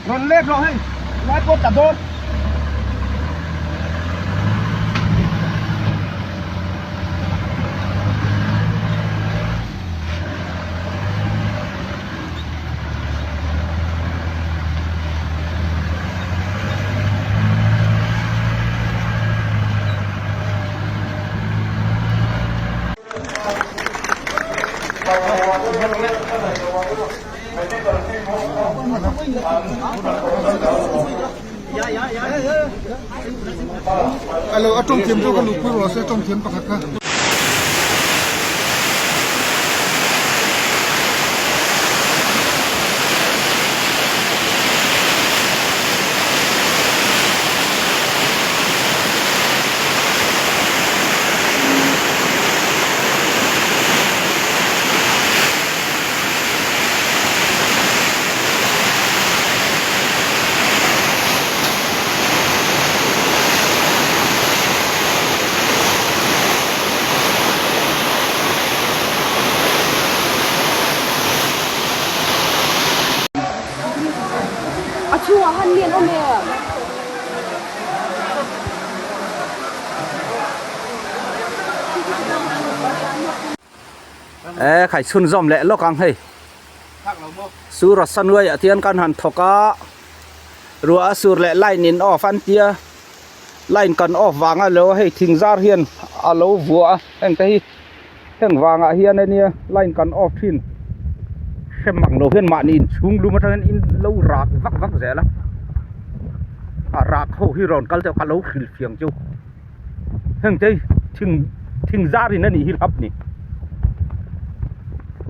Rawn let rawh hei lai pawh tla dawn. Alo a tawng thiam chu ka luhpui rawh se a tawng thiam pakhat kha. A chhungah han mi an awm em? E khai chhunzawm leh lawk ang hei sur a sanuai ah hian kan han thawk a ruah a sur leh line in off an tia line kan off vang a lo hei thing zar hian a lo vuah a heng te hi heng vangah hian ania line kan off thin hrem ang lo hian mahni inchhung lum atangin in lo rak vak vak zel a a rak ho hi rawn kal deuh ka lo hrilh fiang chu. Heng te thing thing zar in anih hi hlap ni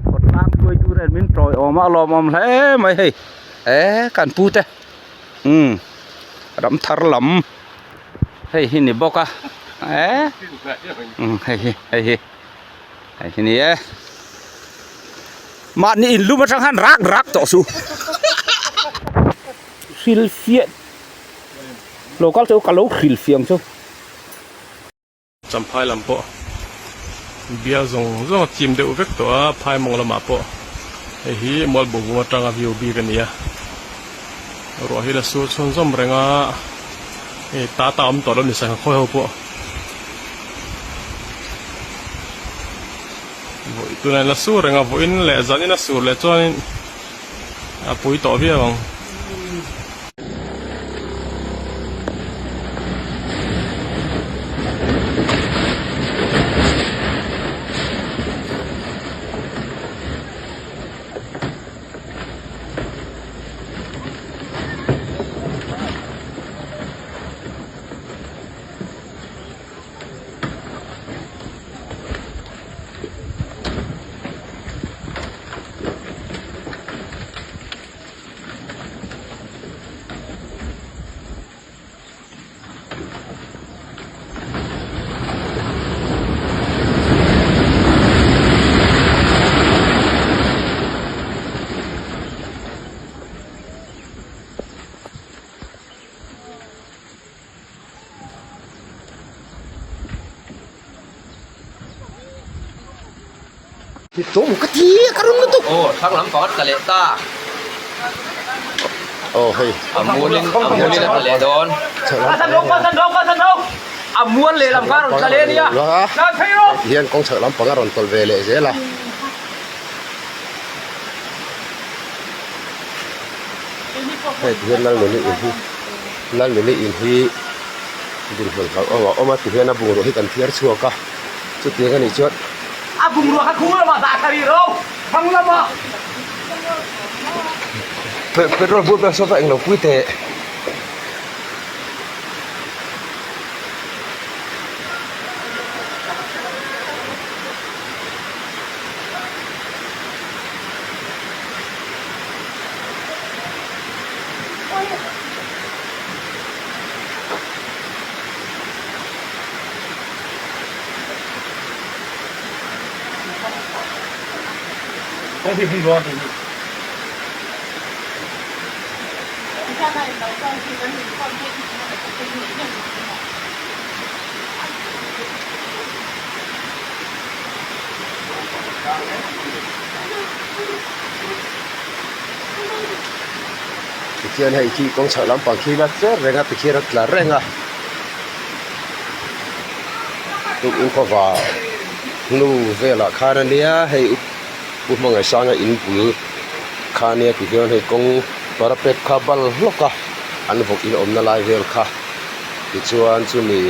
khawtlang hruai tur hian min tawi awm a lawmawm hle mai hei eh kan pu te umm ram thar lam hei hi ni bawk a eh umm hei hi hei hi hei hi ni e mahni in lum atang khan rak rak tawh suh hrilhfiah. Lo kal chu ka lo hril fiang chu. Champhai lam pawh bial zawng zawng a chim deuh vek tawh a, phai mawng lamah pawh hei hi Mualbawbung atanga view bik a ni a, ruah hi la sur chhunzawm reng a, hei ta ta awm tawh lo ni sangha khawi ho pawh vawi tunah la sur reng a, vawiin leh zanin a sur leh chuanin. A pui tawh viau ang. Aw thlang lam pakhat tla leh ta. Aw hei. A mualin a mualin a tla leh dawn. A mual leh lam kha a rawn tla leh a nia. Hian kawng chhak lampang a rawn tawlh ve leh zel a. Hei ti hian Lalnuni in hi Lalnuni in hi dinhmun hlauhawm a awm a ti hian a bungrua hi kan thiar chhuak a chutiang a nih chuan A bungrua kha khung lamah dah thla rih ro thlang lamah. Petrol bur vel saw va englo pui teh. Tikhian hei khi kawng chhak lampang khi la cher reng a tikhian a tla reng a tukin khawva hnu velah khan a nia hei Pu Hmangaihsanga in bul kha ania tikhian hei kawng parapet kha bal hlawk a an vawk in awmna lai vel kha tichuan chumi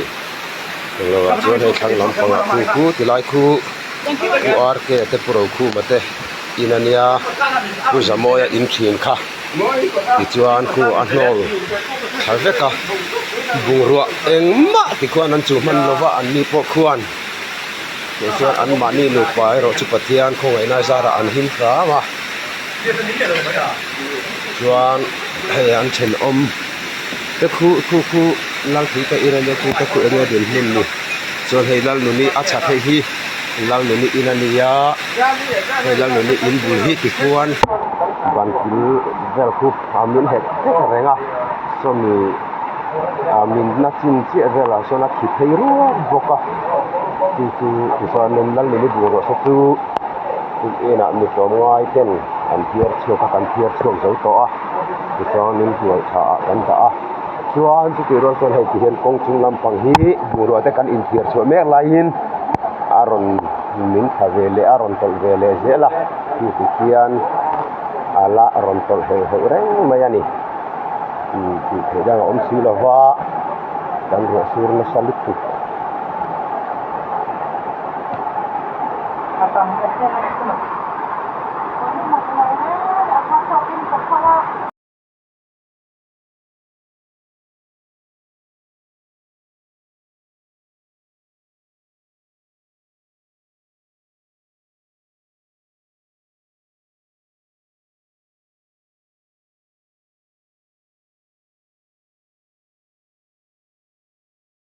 englo ah chuan hei thlang lampangah khu khu tilai khu Pu RK te Pu Rokhuma te in a nia Pu Zamawia in thin kha tichuan khu a hnawl thla vek a bungrua engmah tikhuan an chuh hman lova an ni pawh khuan tichuan anmahni nupa erawh chu Pathian khawngaihna zarah an him hram a chuan hei an thenawm te khu khu khu Lalthui te in a nia chu te khu enge dinhmun ni chuan hei Lalnuni a chhat hei hi Lalnuni in a ni a hei Lalnuni in bul hi tikhuan ban kil vel khu a min het vek reng a sawmi ah min na chin chiah velah sawn a thi phei ruak bawk a chu chu tichuanin Lalnuni bungrua saw chu inah mi tlawmngai ten an phiar chhuak a kan phiar chhuak zo tawh a tichuanin hnuai tha ah kan dah a chuan chutih rual chuan hei ti hian kawng chung lampang hi bungrua te kan inthiar chhuah mek laiin a rawn min thla ve leh a rawn tawlh ve leh zel a chu ti khian a la rawn tawlh heuh heuh reng mai a ni tih theih dang a awm si lo va kan ruah sur nasa lutuk.